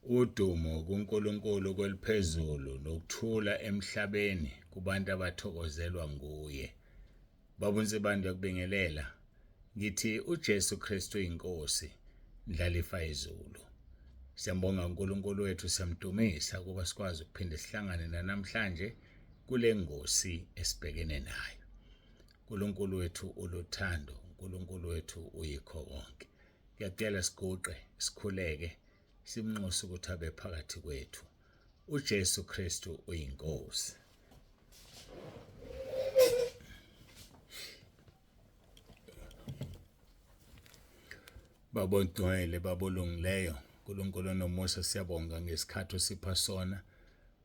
Udumo kuNkulunkulu kweliphezulu nokuthula emhlabeni kubantu abathokozelwa nguye. Baba uNsibande uyakubingelela. Ngithi uJesu Kristu inkosi, ndlalifa izulu. Siyambonga uNkulunkulu wethu siyamdumisa ukuba sikwazi ukuphinde sihlangane namhlanje kule ngosi esibhekene nayo. uNkulunkulu wethu uluthando, uNkulunkulu wethu uyikho konke. Ngiyacela siguqe sikhuleke simnxuse ukuthi abe phakathi kwethu. uJesu Kristu uyiNkosi. Baba ongcwele, Baba olungileyo, uNkulunkulu onomusa, siyabonga ngesikhathi osipha sona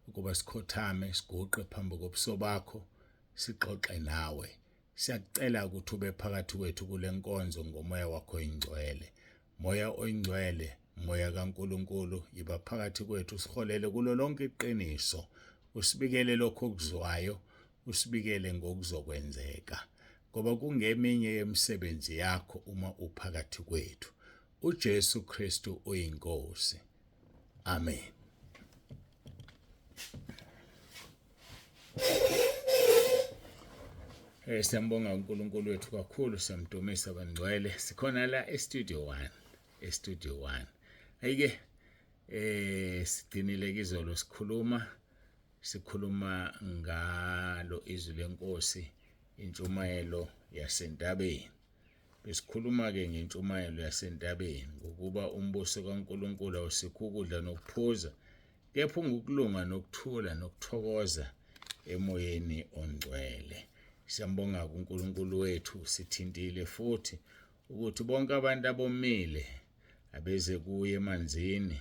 ukuba sikhothame siguqe phambi kobuso bakho sixoxe nawe. Siyakucela ukuthi ube phakathi kwethu kule nkonzo ngomoya wakho oyingcwele. Moya oyingcwele, moya kaNkulunkulu, yiba phakathi kwethu usiholele kulo lonke iqiniso. Usibikele lokho okuzwayo, usibikele ngokuzokwenzeka. Ngoba kungeminye yemisebenzi yakho uma uphakathi kwethu. uJesu Kristu uyiNkosi. Amen. Siyambonga uNkulunkulu wethu kakhulu, siyamdumisa bangcwele. Sikhona la e-studio 1, e-studio 1. Ayike sigcinile kizolo sikhuluma sikhuluma ngalo izwi lenkosi intshumayelo yasentabeni. Besikhuluma-ke ngentshumayelo yasentabeni, ngokuba umbuso kaNkulunkulu awusikho ukudla nokuphuza, kepha ungukulunga nokuthula nokuthokoza emoyeni ongcwele. Siyambonga kuNkulunkulu wethu, sithintile futhi ukuthi bonke abantu abomile abeze kuye emanzini,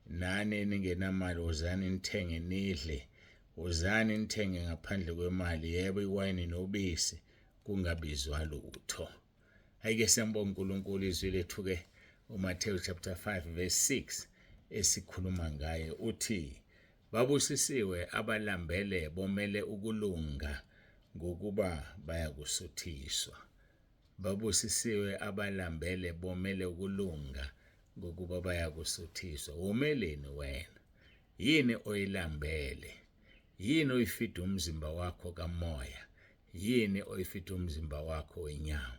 nani eningenamali wozani nithenge nidle, wozani nithenge ngaphandle kwemali, yebo iwayini nobisi kungabizwa lutho. Ayike siyambonga uNkulunkulu izwi lethu ke uMathewu chapter 5 verse 6 esikhuluma ngaye uthi babusisiwe abalambele bomele ukulunga ngokuba bayakusuthiswa. Babusisiwe abalambele bomele ukulunga ngokuba bayakusuthiswa. Womeleni wena? Yini oyilambele? Yini oyifida umzimba wakho kamoya? Yini oyifida umzimba wakho wenyama?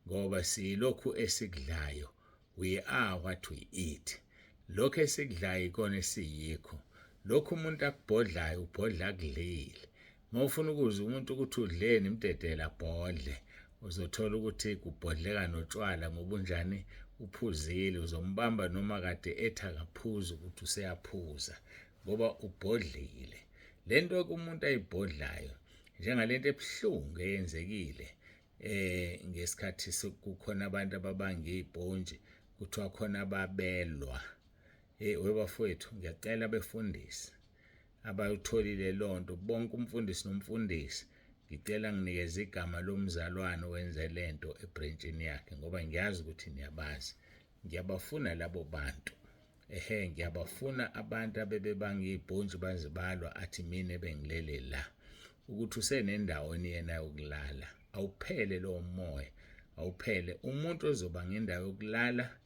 Ngoba siyilokhu esikudlayo, we are what we eat. Lokhu esikudlayo ikona esiyikho. Lokhu umuntu akubhodlayo ubhodla akudlile. Uma ufuna ukuzwa umuntu ukuthi udleni mdedela abhodle. Uzothola ukuthi kubhodleka notshwala ngoba unjani uphuzile uzombamba noma kade ethi akaphuzi ukuthi useyaphuza ngoba ubhodlile. Lento umuntu ayibhodlayo njengalento ebuhlungu eyenzekile ngesikhathi kukhona abantu ababanga ibhontshi kuthiwa khona ababelwa. Hey webafowethu ngiyacela befundisi abayitholile lonto bonke umfundisi nomfundisi ngicela nginikeze igama lomzalwane owenze lento ebranchini yakhe ngoba ngiyazi ukuthi niyabazi. Ngiyabafuna labo bantu. Ehhe ngiyabafuna abantu abebebanga ibhontshi bazibalwa athi mina bengilele la. Ukuthi usenendawo yena yokulala. Awuphele lowo moya. Awuphele umuntu ozoba ngendawo yokulala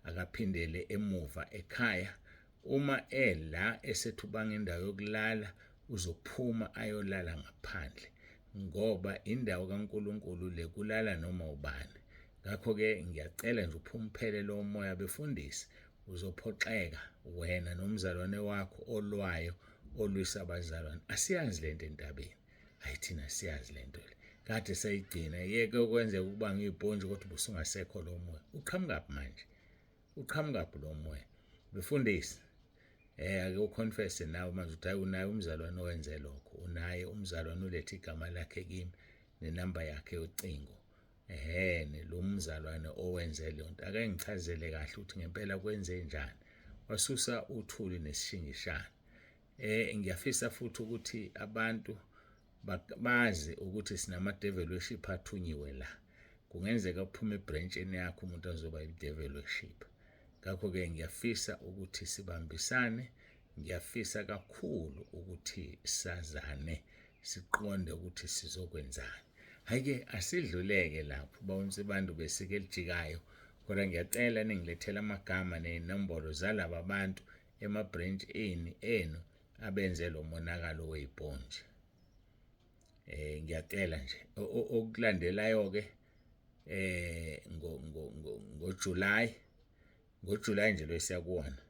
akaphindele emuva ekhaya. Uma ela esethi ubanga indawo yokulala uzophuma ayolala ngaphandle ngoba indawo kaNkulunkulu le kulala noma ubani. Ngakho-ke ngiyacela nje uphumphele lowo moya befundisi uzophoxeka wena nomzalwane wakho olwayo olwisa abazalwane. Asiyazi lento entabeni. Hayi thina siyazi lento le. Kade sayigcina yeke ukwenzeka ukuba ngiyibhontshi kodwa ubusungasekho lo moya. Uqhamukaphi manje? Uqhamukaphi lo moya? Befundisi ake uconfess nawe manje uthi hayi unaye umzalwane owenze lokho, unaye umzalwane ulethe igama lakhe kimi nenamba yakhe yocingo. Ehene lo mzalwane owenze leyo nto ake ngichazele kahle ukuthi ngempela kwenze njani. Wasusa uthuli nesishingishane. Ngiyafisa futhi ukuthi abantu bazi ukuthi sinama devil worship athunyiwe la. Kungenzeka uphume ebranchini yakho umuntu azoba i-devil worship. Ngakho-ke ngiyafisa ukuthi sibambisane, ngiyafisa kakhulu ukuthi sazane, siqonde ukuthi sizokwenzani. Hhayi-ke asidluleke lapho bawuNsibandu besike elijikayo, kodwa ngiyacela ningilethele amagama ney'nombolo zalaba bantu ema-branch eni enu abenze lo monakalo weyipontshi. Ngiyacela nje okulandelayo ke ngo ngo ngoJuly, ngoJuly nje lwesiya kuwona,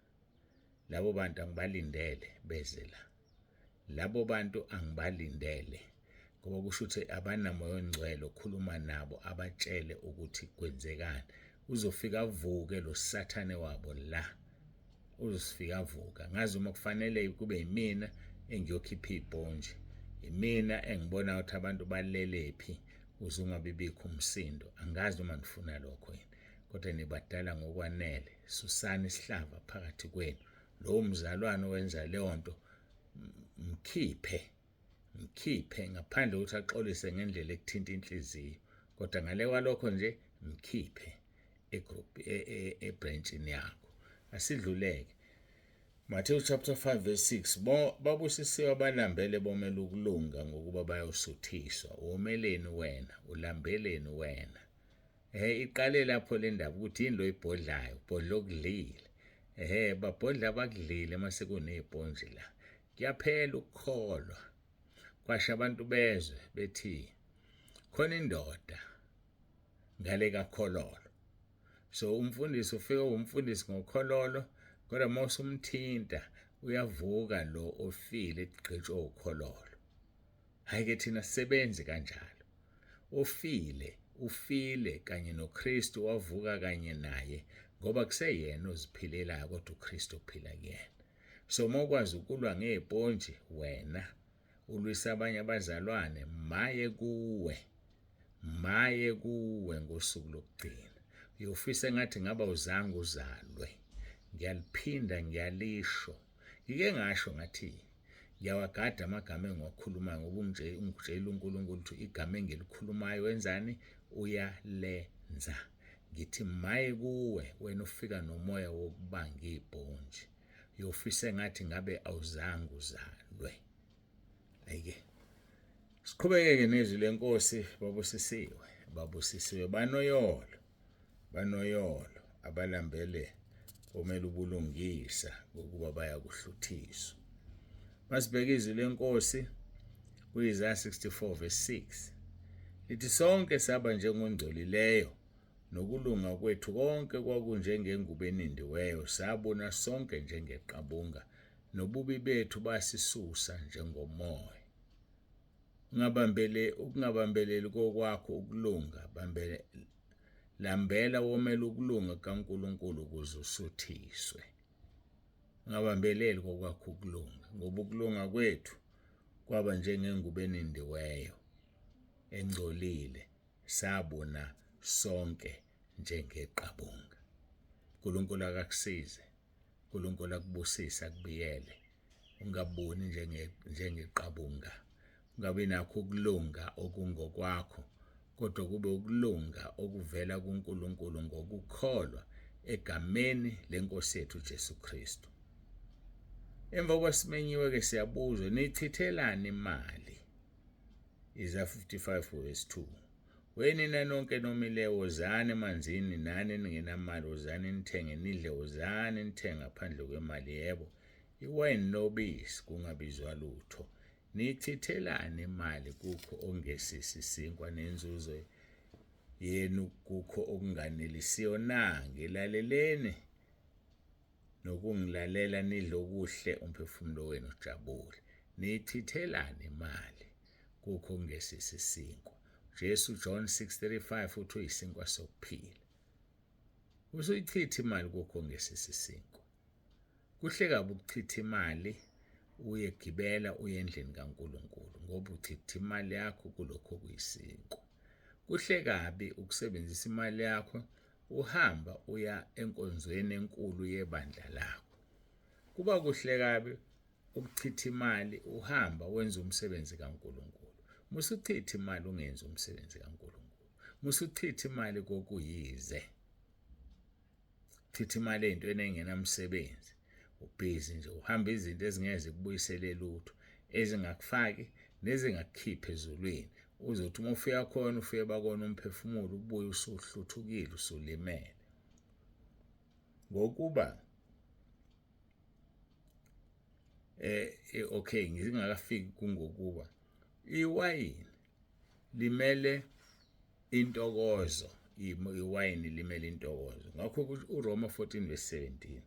labo bantu angibalindele beze la. Labo bantu angibalindele ngoba kusho ukuthi abanamoya ongcwele okhuluma nabo abatshele ukuthi kwenzekani. Uzofika avuke lo sathane wabo la, uzosifika avuka. Ngazi uma kufanele kube yimina engiyokhipha iy'pontshi, imina engibona ukuthi abantu balelephi uze ungabibikho umsindo. Angazi noma nifuna lokho yini, kodwa nibadala ngokwanele. Susani isihlava phakathi kwenu. Lowo mzalwane owenza leyo nto mkhiphe, mkhiphe ngaphandle kokuthi axolise ngendlela ekuthinta inhliziyo, kodwa ngale kwalokho nje mkhiphe egroup ebranchini yakho. Asidluleke. Matthew chapter 5 verse 6, babusisiwe abalambele bomela ukulunga, ngokuba bayosuthiswa. Womeleni wena? Ulambeleni wena? Iqale lapho le ndaba ukuthi yini lo ibhodlayo, ubhodla okudlile. Babhodla abakudlile mase kuney'pontshi la. Kuyaphela ukukholwa. Kwasha abantu bezwe bethi khona indoda ngale kakhololo. So umfundisi ufika umfundisi ngokhololo, kodwa uma usumthinta uyavuka lo ofile egqitshwe ukhololo. Hayi ke thina sisebenzi kanjalo. Ofile ufile kanye noKristu, wavuka kanye naye, ngoba kuseyena oziphilelayo kodwa uKristu uphila kuyena. So uma ukwazi ukulwa ngezipontshi wena ulwisa abanye abazalwane, maye kuwe, maye kuwe ngosuku lokugcina. Uyofisa engathi ngaba uzange uzalwe. Ngiyaliphinda ngiyalisho, ngike ngasho ngathi ngiyawagada amagama engiwakhulumayo, ngoba ungitshela uNkulunkulu ukuthi igama engilikhulumayo wenzani, uyalenza. Ngithi maye kuwe wena ufika nomoya wokubanga ibhontshi, uyofisa engathi ngabe awuzange uzalwe. Ayike siqhubekeke nezwi lenkosi. Babusisiwe, babusisiwe, banoyolo, banoyolo abalambele omele ubulungisa, ngokuba bayakuhluthiswa. Masibheke izwi lenkosi kuIsaya 64 verse 6, lithi sonke saba njengongcolileyo, nokulunga kwethu konke kwakunjengengubo enindiweyo, sabona sonke njengeqabunga, nobubi bethu basisusa njengomoya. Ungabambeleli kokwakho ukulunga, lambela womela ukulunga kaNkulunkulu ukuze usuthiswe. Ungabambeleli kokwakho ukulunga, ngoba ukulunga kwethu kwaba njengengubo enindiweyo engcolile, sabona sonke njengeqabunga. uNkulunkulu akakusize, uNkulunkulu akubusise, akubiyele. Ungaboni njengeqabunga, ungabi nakho ukulunga okungokwakho, kodwa kube ukulunga okuvela kuNkulunkulu ngokukholwa egameni lenkosi yethu Jesu Kristu. Emva kwasimenyiwe ke siyabuzwa, nichithelani imali? Isaiah 55 verse 2. Wenina nonke nomileyo, wozani emanzini, nani eningenamali, wozani nithenge nidle, wozani nithenge ngaphandle kwemali, yebo, iwayini nobisi kungabizwa lutho. Nichithelani imali kukho ongesisi isinkwa, nenzuzo yenu kukho okunganelisiyo na? Ngilaleleni nokungilalela, nidle okuhle, umphefumulo wenu ujabule. Nichithelani imali kukho okungesisi isinkwa? Jesu John 6:35 uthi uyisinkwa sokuphila. Usuyichitha imali kukho okungesisi isinkwa. Kuhle kabi ukuchitha imali uye gibela uye endlini kaNkulunkulu, ngoba uchitha imali yakho kulokho okuyisinkwa. Kuhle kabi ukusebenzisa imali yakho uhamba uya enkonzweni enkulu yebandla lakho. Kuba kuhle kabi ukuchitha imali uhamba wenza umsebenzi kaNkulunkulu. Musuchitha imali ungenzi umsebenzi kaNkulunkulu. Musuchitha imali kokuyize. Chitha imali ey'ntweni ey'ngenamsebenzi, ubhizi nje uhamba izinto ezingeke zikubuyisele lutho, ezingakufaki nezingakukhiphi ezulwini. Uzothi uma ufika khona ufike bakona umphefumulo, ubuye usuhluthukile, usulimele. Ngokuba Okay, ngingakafiki kungokuba iwayini limele intokozo, iwayini limele intokozo. Ngakho uRoma 14 verse 17,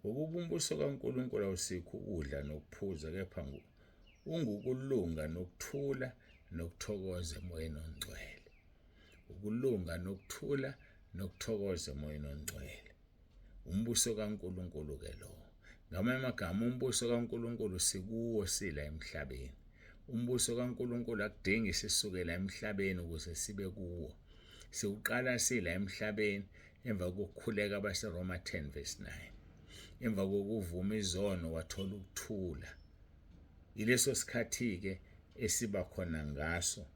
ngokuba umbuso kaNkulunkulu awusikho ukudla nokuphuza, kepha ungukulunga nokuthula nokuthokoza emoyeni ongcwele. Ukulunga nokuthula nokuthokoza emoyeni ongcwele, umbuso kaNkulunkulu ke lo. Ngamanye amagama, umbuso kaNkulunkulu sikuwo sila emhlabeni. Umbuso kaNkulunkulu akudingi sisuke la emhlabeni ukuze sibe kuwo. Siwuqala sila emhlabeni emva kokukhuleka abaseRoma 10 verse 9. Emva kokuvuma izono wathola ukuthula. Ileso sikhathi-ke esiba khona ngaso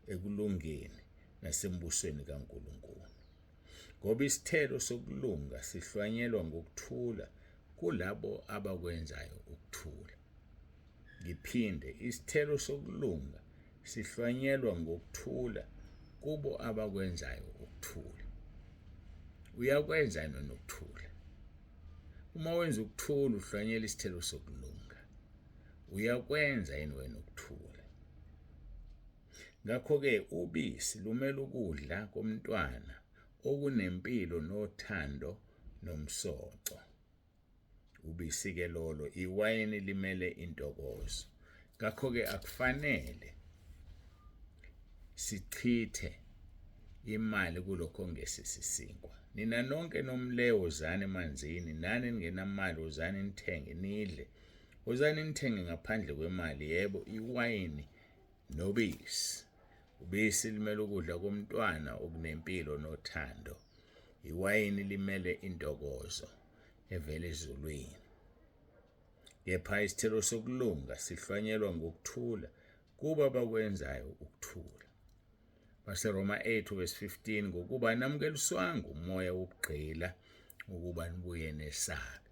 ekulungeni nasembusweni kaNkulunkulu. Ngoba isithelo sokulunga sihlwanyelwa ngokuthula kulabo abakwenzayo ukuthula. Ngiphinde, isithelo sokulunga sihlwanyelwa ngokuthula kubo abakwenzayo ukuthula. Uyakwenza nokuthula. Uma wenza ukuthula uhlwanyela isithelo sokulunga. Uyakwenza yini wena ukuthula? Ngakho-ke ubisi lumele ukudla komntwana okunempilo nothando nomsoco. Ubisi-ke lolo, iwayini limele intokozo. Ngakho-ke akufanele sichithe imali kulokho ongesisisinkwa. Nina nonke nomle wozani emanzini, nani ningenamali wozani nithenge nidle. Wozani nithenge ngaphandle kwemali, yebo, iwayini nobisi. Ubisi limele ukudla komntwana okunempilo nothando. Iwayini limele intokozo evela ezulwini. Kepha isithelo sokulunga sihlwanyelwa ngokuthula kuba abakwenzayo ukuthula. BaseRoma 8 verse 15, ngokuba namukeliswanga umoya wokugqila ukuba nibuye nesabe.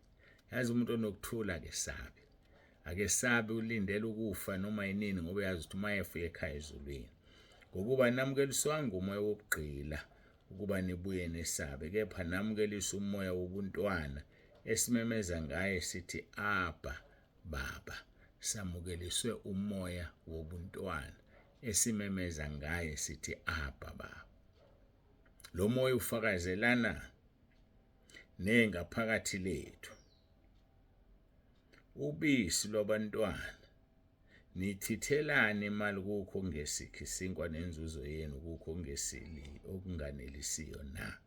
Yazi umuntu onokuthula akesabi. Akesabi, ulindele ukufa noma yinini ngoba uyazi ukuthi uma efika ekhaya ezulwini. Ngokuba namukeliswanga umoya wokugqila ukuba nibuye nesabe, kepha namukelisa umoya wobuntwana esimemeza ngaye sithi Abba, Baba. Samukeliswe umoya wobuntwana esimemeza ngaye sithi Abba, Baba. Lo moya ufakazelana nengaphakathi lethu. Ubisi lwabantwana nichithelani imali kukho okungesikho isinkwa nenzuzo yenu kukho okungesili okunganelisiyo na?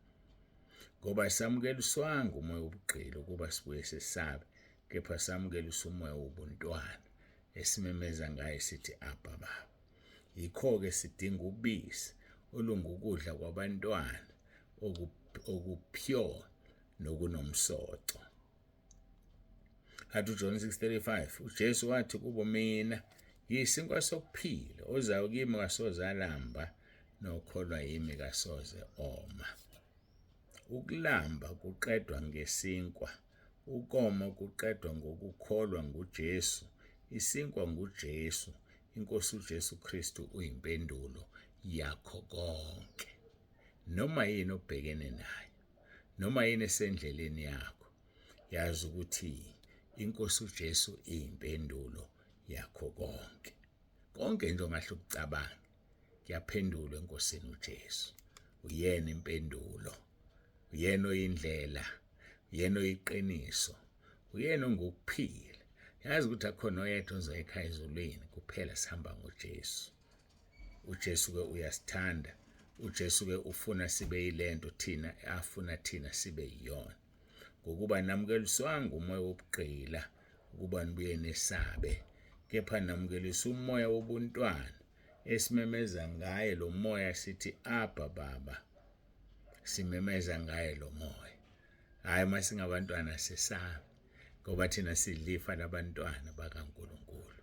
Ngoba samukeliswanga umoya wobugqila ukuba sibuye sesabe, kepha samukeliswa umoya wobuntwana esimemeza ngaye sithi Abba, Baba. Yikho-ke sidinga ubisi olungukudla kwabantwana okupure nokunomsoco. Athi uJohn 6:35, uJesu wathi kubo, mina ngiyisinkwa sokuphila, ozayo kimi kasoze alamba, nokholwa yimi kasoze oma. Ukulamba kuqedwa ngesinkwa, ukoma kuqedwa ngokukholwa nguJesu. Isinkwa nguJesu, iNkosi uJesu Kristu uyimpendulo yakho konke. Noma yini obhekene nayo, noma yini esendleleni yakho, yazi ukuthi iNkosi uJesu iyimpendulo yakho konke. Konke nje ongahle ukucabange kuyaphendulwa eNkosini uJesu. Uyena impendulo, uyena oyindlela, uyena oyiqiniso, uyena ongukuphila. Yazi ukuthi akhona oyedwa ozoya ekhaya ezulwini kuphela sihamba ngoJesu. uJesu ke uyasithanda, uJesu ke ufuna sibe yilento thina afuna thina sibe yiyona. Ngokuba namukeliswanga umoya wobugqila ukuba nibuye nesabe, kepha namukelisa umoya wobuntwana esimemeza ngaye lo moya sithi Abba, Baba. Simemeza ngaye lo moya. Hhayi, uma singabantwana sesabe, ngoba thina sidlifa labantwana bakaNkulunkulu.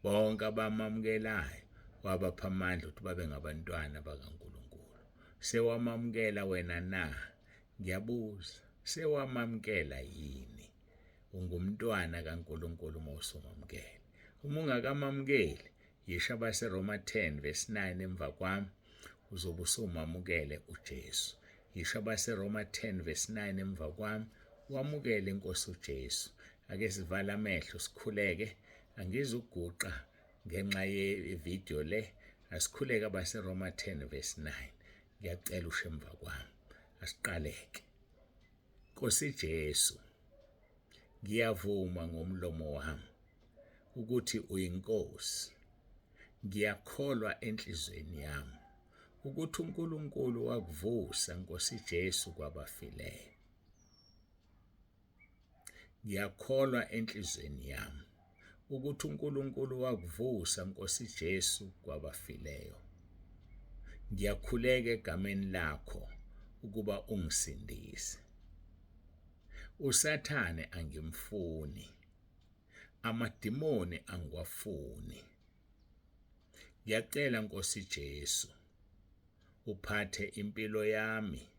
Bonke abamamukelayo wabapha amandla ukuthi babe ngabantwana bakaNkulunkulu. Sewamamukela wena na? Ngiyabuza, sewamamukela yini? Ungumntwana kaNkulunkulu uma usumamukele. Uma ungakamamukeli, yisho abaseRoma 10 verse 9 emva kwami, uzobe usumamukele uJesu. Yisho abaseRoma 10 verse 9 emva kwami, wamukele inkosi uJesu. Ake sivale amehlo sikhuleke. Angizukuguqa ngenxa yevideo le. Asikhuleke abaseRoma 10 verse 9. Ngiyacela usho emva kwami. Asiqaleke. Nkosi Jesu, ngiyavuma ngomlomo wami ukuthi uyiNkosi. Ngiyakholwa enhlizweni yami ukuthi uNkulunkulu wakuvusa Nkosi Jesu kwabafileyo. Ngiyakholwa enhlizweni yami ukuthi uNkulunkulu wakuvusa Nkosi Jesu kwabafileyo. Ngiyakhuleka egameni lakho ukuba ungisindise. USathane angimfuni. Amadimoni angiwafuni. Ngiyacela Nkosi Jesu uphathe impilo yami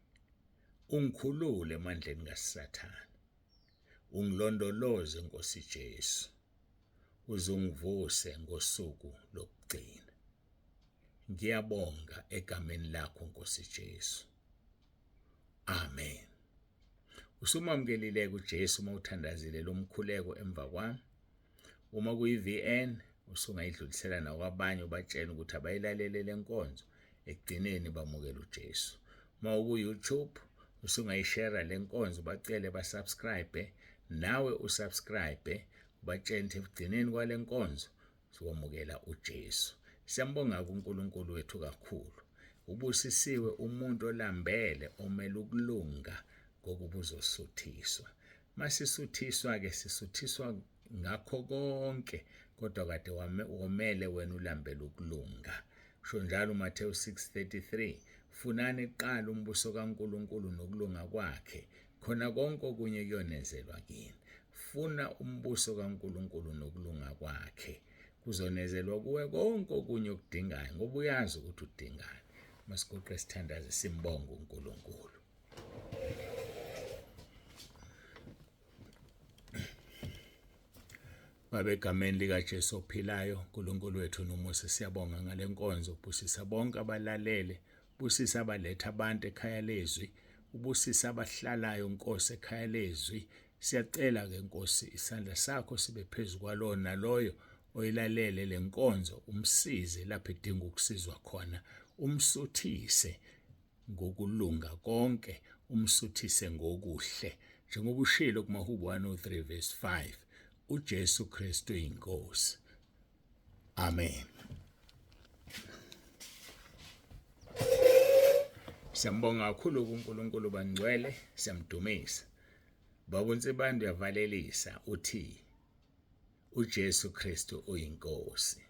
ungikhulule emandleni kaSathane. Ungilondoloze Nkosi Jesu uzungivuse ngosuku lokugcina. Ngiyabonga egameni lakho Nkosi Jesu. Amen. Usumamukelile kuJesu uma uthandazile lo mkhuleko emva kwami. Uma kuyi-VN usungayidlulisela nakwabanye ubatshele ukuthi abayilalele le nkonzo ekugcineni bamukele uJesu. Uma uku-YouTube usungayishera le nkonzo bacele basubscribe nawe usubscribe ubatshele ukuthi ekugcineni kwale nkonzo sikwamukela uJesu. Siyambonga kuNkulunkulu wethu kakhulu. Ubusisiwe umuntu olambele omele ukulunga ngokuba uzosuthiswa. Masisuthiswa-ke sisuthiswa ngakho konke kodwa kade womele wena ulambele ukulunga. Usho njalo uMathewu 6:33, funani kuqala umbuso kaNkulunkulu nokulunga kwakhe, khona konke okunye kuyonezelwa kini. Funa umbuso kaNkulunkulu nokulunga kwakhe, kuzonezelwa kuwe konke okunye okudingayo ngoba uyazi ukuthi udingani. Masiguqe sithandaze simbonge uNkulunkulu. Baba, egameni likaJesu ophilayo, uNkulunkulu wethu nomusa, siyabonga ngale nkonzo. Busisa bonke abalalele, busisa abaletha abantu ekhaya lezwi, ubusisa abahlalayo Nkosi ekhaya lezwi. Siyacela ke Nkosi, isandla sakho sibe phezu kwalowo naloyo oyilalele le nkonzo, umsize lapho edinga ukusizwa khona, umsuthise ngokulunga konke, umsuthise ngokuhle, njengoba ushilo kumaHubo 103 verse 5, uJesu Kristu iNkosi. Amen. Siyambonga kakhulu kuNkulunkulu bangcwele, siyamdumisa. Baba uNsibande uyavalelisa uthi uJesu Kristu uyiNkosi.